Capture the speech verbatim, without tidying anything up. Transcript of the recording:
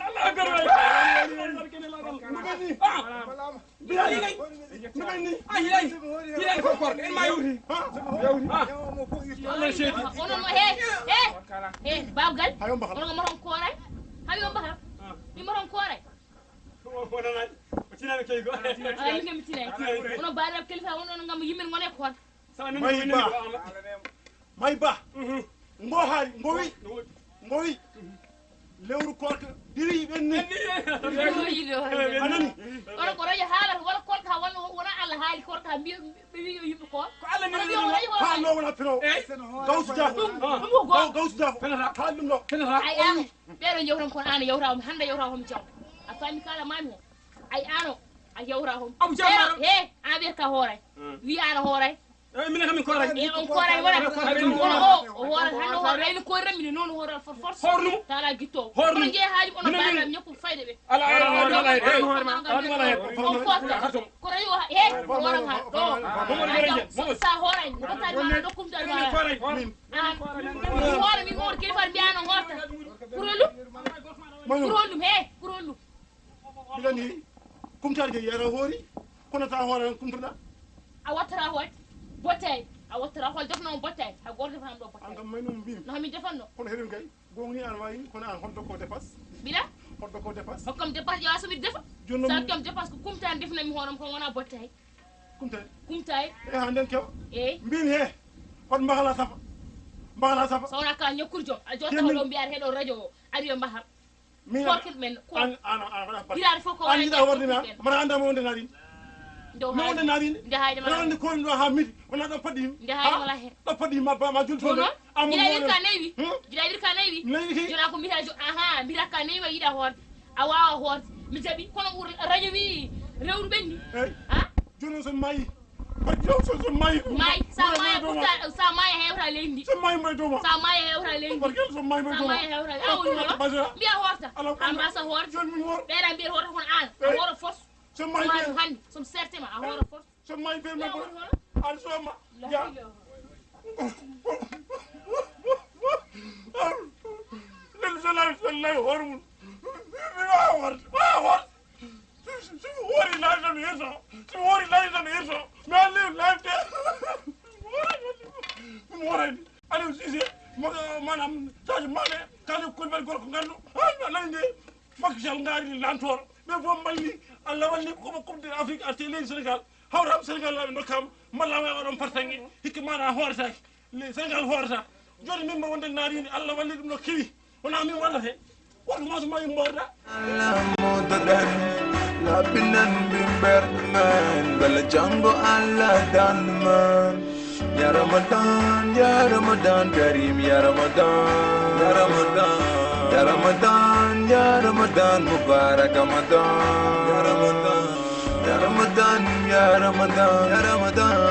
Allahu akbar. Bilal, no ɓenni? Ah, Hilal. Hilal ko koor, en ma yawti. Ha? Yawti. Ha? Allah seedi. Onon mo, he, he, he, Baaba Gal. Hayo mbaxal. Onon mo hoto on kooray. Hayo mbaxal. Mi mo hoto on kooray. O, o nanaani. O tinaani kay go. Ay, yimɓe mi tinaani. Onon baɗe kalifa, onon ngam yimɓe ngone koor. Sa nani May ko Ba. Nani ko ama. May Ba. Mhm. Ngo haali, ngo wi, ngo wi. Lewru koorka diri ɓenni. Ɗo yiɗo. A nani? Onon ko roƴo haalata wala koorka wala wona Allah haali koorka mbiyo ɓe wi yo yimɓe koor. Ko Allah ni. Ha no wona piro. Gawsu Dako. Ɗum ɗum ko go. Gawsu Dako. Haali ɗum ɗo. Ay an ɓeɗo yewtan kono an yewta hom hande yewta hom jaw. A fami kala mami ho. Ay ano a yewta hom. Abu Jammar. He an ɓe ka hooray. Wi an hooray. Eyi minen kam min kooray. E on kooray wona. Kono o o hoorata hannde o hoorata ene koori ram mine noon o hoorata for force. Hoornum. Tala gitto. Hoornum. Kono jeeya haaju onon baɗa ñokku fayde ɓe. Ala ala ala ala. Ala ala ala. On koorta. Kono yo he hoorata ha ɗo. Momor Gere Ndiaye. Momor. Sa hooray. Ko tan ma ɗo kumtal ma. Kooray. An. Hoore min mawɗo kilifa mbiyano hoorta. Kurolu. Kurolu he kurolu. Mbiɗa ni kumtaade kay yara hoori kono ta hoore kumtoɗa. A wattata hoore bottay a wattata hoore defnoo bottay ha goto defnaa ɗo bottay. An kam maynum mbimi. No hami defanno. Kono heɗum kay gongni an wayi kono an hotdo ko depas. Mbiɗa. Hotdo ko depas. Hokkam depas ƴewa somi defa. Jonno sa kam depas ko kumtaade defnami hooram ko wona bottay. Kumtaade. Kumtaade. E ha nden kew. E mbimi he. Hot mbahla safa. Mbahla safa. Sowna ka ñokkurjo a jotta hoɗo mbiyata heɗo radio o. Ari yo mbahar. Min. Korkir men ko an an an wala pat. Hirare fof ko an yiɗa warde na mara anda mo wonde nadin. Nde o mo wonde nadin. Nde hayde mala. Rawande ko ndo ha midi wala ɗo paddi. Nde hayde mala he. Ɗo paddi ma ba ma julto. Kono. Amu. Nde hayde ka naywi. Nde hayde ka naywi. Naywi ki. Jona ko mbita jo aha mbita ka naywi yiɗa hoorde. A wawa hoorde. Mi jaɓi kono ɓur radio wi rewru ɓenni. Eyi. Ha. Jono so mayi. Barki Yalla, so, so maayi ko. Maayi, sa maayi, ɓurta, sa maayi hewta leydi ndi. So maayi, maayi dow ma. Sa maayi hewta leydi ndi. Barki Yalla, so maayi, maayi dow ma. Sa maayi hewta. A woni hono? Bajara. Mbiya horta. Ala ko. An ba sa horta. Joni mi wor. Ɓeeɗa mbiya horta kono an. A horo force. So maayi. Maayi hannde. So mi serti ma, a horo force. So maayi be ma. Mbiya woni hono? An so ma. La ilaha. Lel so lawi, so lawi horo mun. Mi wawa horta. Wawa horta. Si, si, si mi hoori laabi tan mi hirso. Si mi hoori laabi tan mi hirso. Mi halli laabi de. Mi hoorani. Aliou Cissé, mo-, maanaam, Sadio Mané, Kalidou Koulibaly, gorko nganndo. Haa, mi halani nde. Macky Sall ngaari lantoor. Ɓe fof mballi. Allah walli ko Coupe d'Afrique arti leydi Sénégal. Hawram Sénégal laaɓe ndokkaama. Malla waɗa ɗon fartaŋŋe. Hikka maana hooretaake. Le Sénégal hoorata. Jooni min mbo wonde naariini, Allah walli ɗum no kewi. Wona min wallate. Woto maso ma yimɓe mboorda. Allah mo daɗan, laɓɓinan mbimbert men, bala janngo Allah dan men. Ya Ramadan, ya Ramadan Karim, ya Ramadan, ya Ramadan, ya Ramadan, ya Ramadan Mubarak Ramadan, ya Ramadan, ya Ramadan, ya Ramadan, ya Ramadan.